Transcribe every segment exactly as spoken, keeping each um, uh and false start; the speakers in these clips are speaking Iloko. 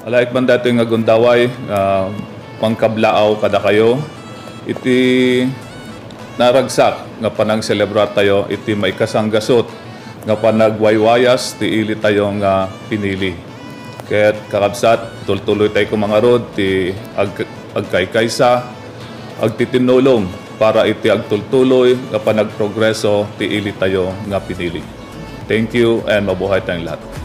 Alaek man daytoy nga gundaway nga mangkablaaw kadakayo iti naragsak nga panangselebrar tayo iti maikasanggasut nga panagwaywayas ti ili tayo nga pinili. Ket kakabsat, tultuloy tayo kumangarod ti ag-, agkaykaysa, agtitinnulong para iti agtultuloy nga panagprogreso ti ili tayo nga pinili. Thank you and mabuhay tayong lahat.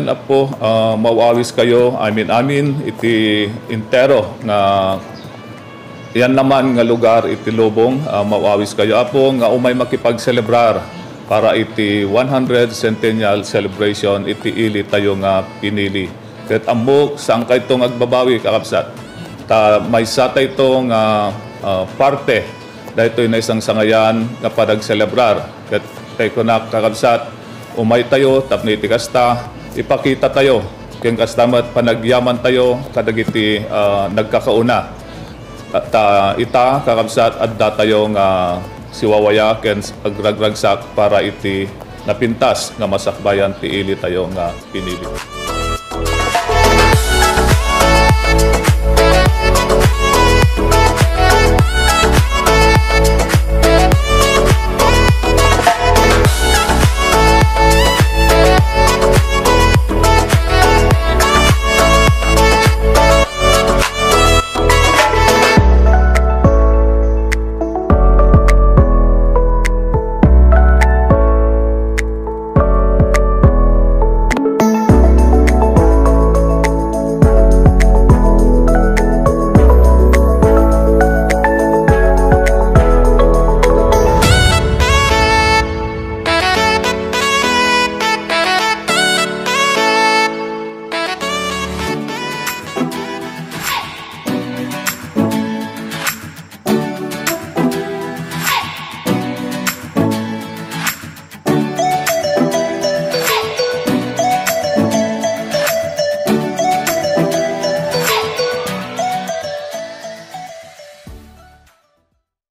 Apo, ah, mauawis kayo, amin-amin, iti entero nga yan naman nga lugar iti lubong, ah, mauawis kayo, Apo, nga umay makipagselebrar para iti one hundred centennial celebration iti ili tayo nga pinili. Ket ammok, saan kayto nga agbabawi, kakabsat. Ta maysa tayto nga, ah, parte daytoy naisangsangayan nga panagselebrar. Ket kay kunak, kakabsat, umay tayo tapno iti kasta, ipakita tayo ken kasta met panagyaman tayo kadagiti, ah, nagkakauna. Ta, ta ita, kakabsat, adda tayo nga siwawaya ken agragragsak para iti napintas nga masakbayan ti ili tayo nga pinili.